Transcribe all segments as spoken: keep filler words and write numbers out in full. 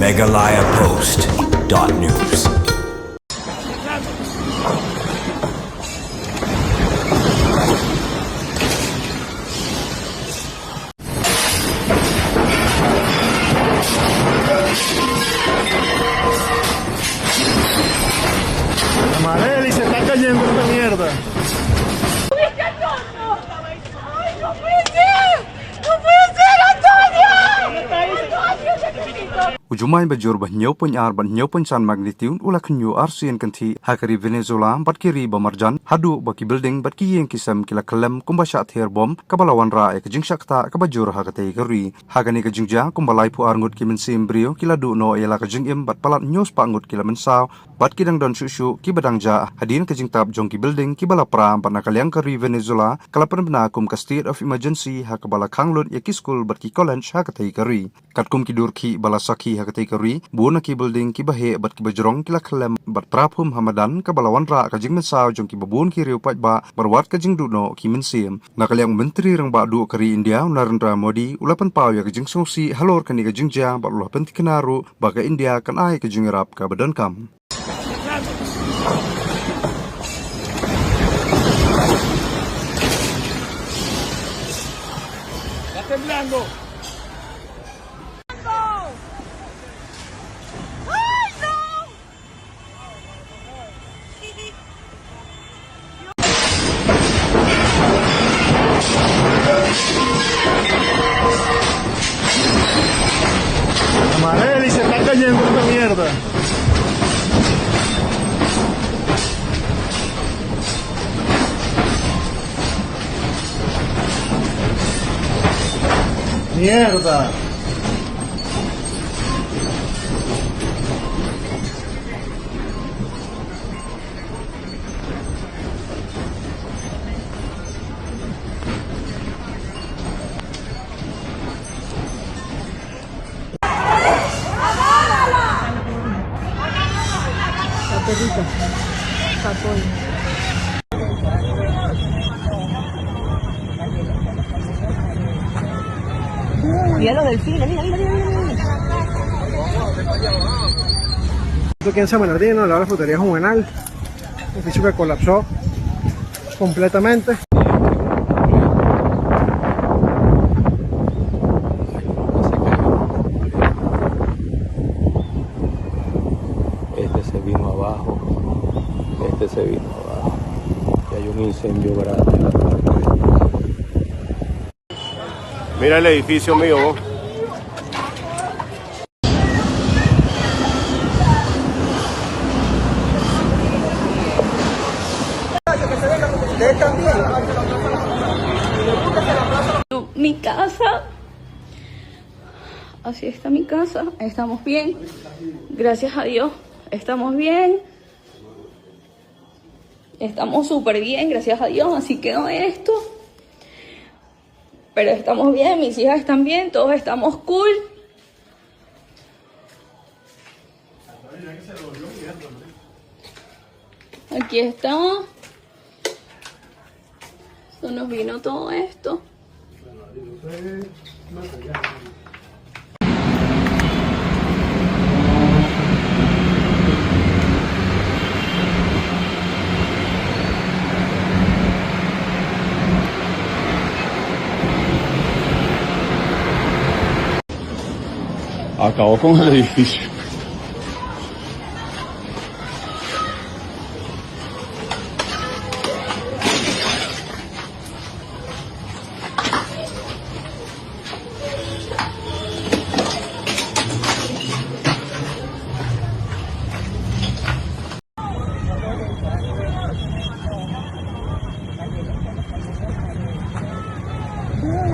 Meghalaya Post dot news. Amarela y se está cayendo esta mierda. ¡Ay, no puede ser! ¡No puede ser, Antonio! ¡Antonio, te necesito! U jumai ba jur ba hynñiew point ar bad hynñiew point san magnitude u la khynñiuh arsien kynthih ha ka ri Venezuela bad ki ri ba marjan, haduh ba ki building bad ki ïing ki sem ki la kyllem kumba shah ther bom kaba la wanrah ïa ka jingshah ktah kaba jur ha katei ka ri. Ha kane ka jingjia kumba laiphew ar ngut ki mynsiem briew ki la duh noh ïa la ka jingim bad palat hynñiew spah ngut ki la mynsaw, bad ki dang don shuh shuh kiba dang jah hadien ka jingtap jong ki building kiba la pra bad na ka liang ka ri Venezuela ka la pynbna kum ka state of emergency ha kaba la khang lut ïa ki skul bad ki college ha katei ka ri. Katkum ki dur khih ba la sakhi ha katei ka ri, bun na ki building kiba heh bad kiba jrong ki la kyllem bad pra phum ha madan kaba la wanrah ka jingmynsaw jong kiba bun ki riew paidbah bad wat ka jingduh noh ki mynsiem. Na ka liang u Myntri Rangbah Duh ka ri India u Narendra Modi u la pynpaw ïa ka jingsngewsih halor kane ka jingjia bad u la pyntikna ruh ba ka India kan ai ka jingïarap kaba donkam. Está temblando. ¡Ay, no! Amarela y se está cayendo esta mierda. Mierda. Mira los delfines, mira, mira, mira, mira. Esto aquí en San Bernardino, al lado de la frutería Juvenal, edificio que colapsó completamente. Este se vino abajo, este se vino abajo. Y hay un incendio grande en la parte de... Mira el edificio mío, vos. Mi casa. Así está mi casa. Estamos bien. Gracias a Dios. Estamos bien. Estamos súper bien, gracias a Dios. Así quedó esto. Pero estamos bien, mis hijas están bien, todos estamos cool. Aquí está. Esto nos vino todo esto. Acabó con el edificio.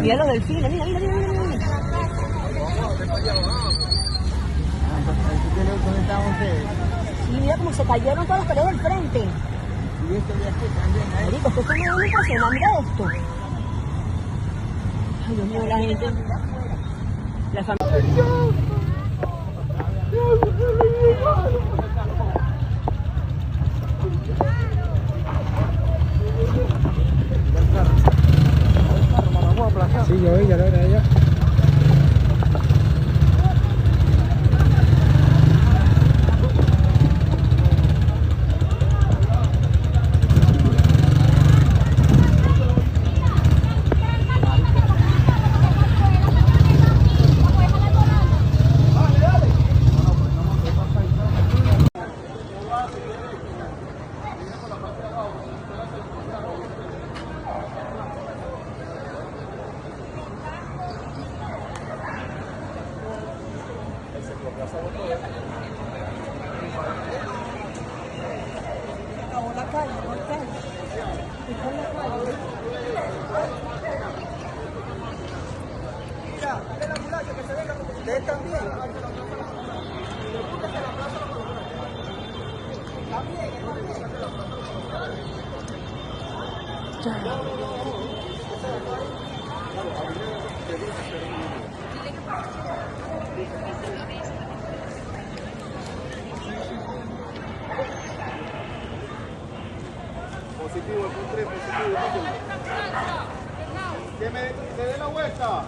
Mira los delfines, mira, mira, mira, mira, mira. Y mira cómo se cayeron todas las paredes del frente. Marico, es que esto no es una persona, mira esto. Ay, Dios mío, la gente. La familia. Sí, yo, ya lo era ella. Positivo, encontré positivo, título. Que me, se dé la vuelta.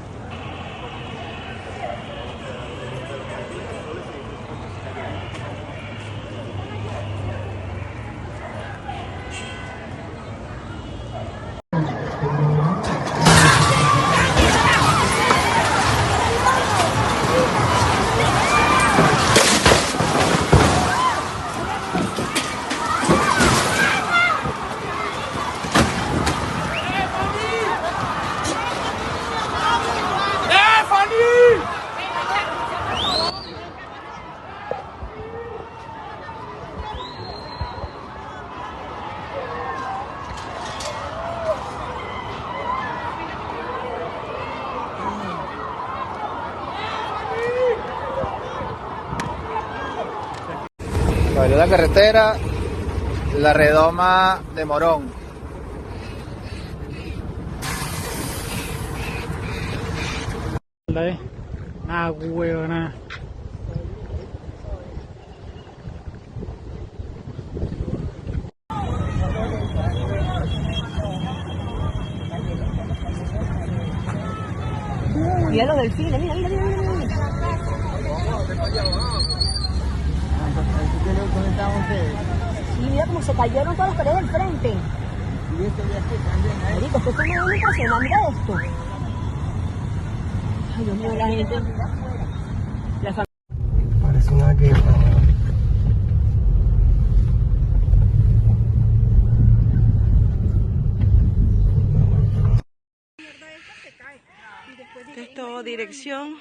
Sobre la carretera, la redoma de Morón. Dai. Ah, gue na. Mira los delfines, mira, mira, mira, mira. Y mira cómo se cayeron todas las paredes del frente. Marico, esto es una impresionante esto. Ay, Dios mío, la gente. La fam- Parece una guerra. Esto, dirección,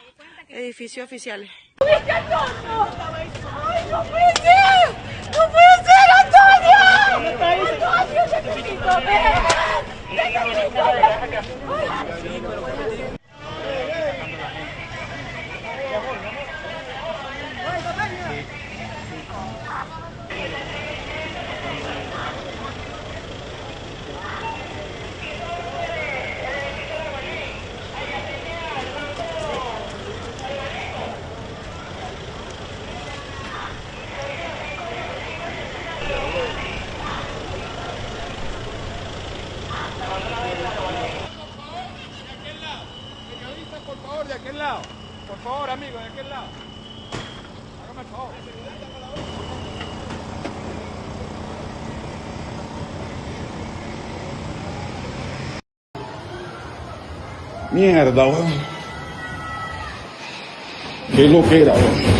edificio oficiales. ¡Ay, no puede ser! ¡No puede ser, Antonio! ¡Antonio, necesito ver! ¡Necesito ver! Periodistas, por favor, de aquel lado. Por favor, amigo, de aquel lado. Hágame el favor. Mierda, weón. Qué loquera, weón.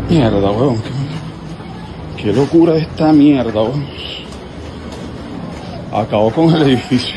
Mierda, weón. Qué, qué locura esta mierda, weón. Acabó con el edificio.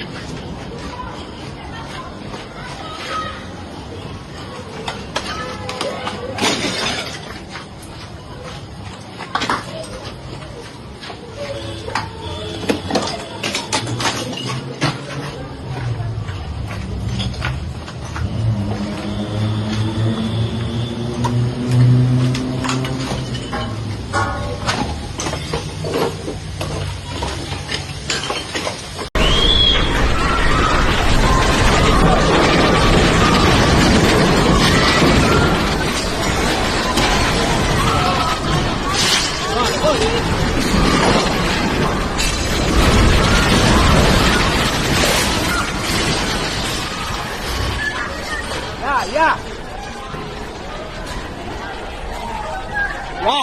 Ya.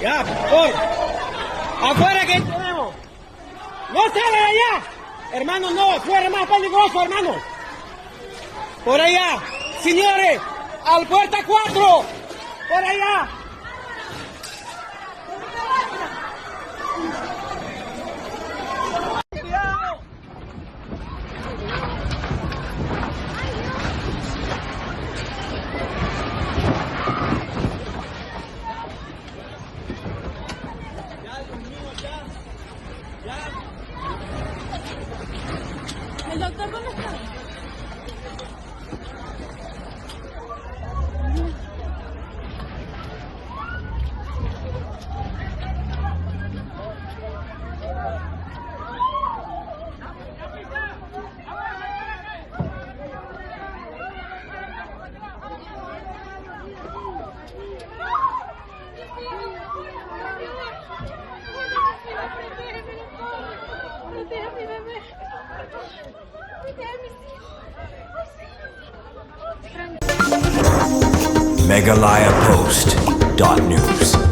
Ya, por. Afuera que tenemos. No sale de allá. Hermano, no, fuera más peligroso, hermano. Por allá. Señores, al puerta cuatro. Por allá. El doctor, ¿dónde está? Meghalaya Post dot news.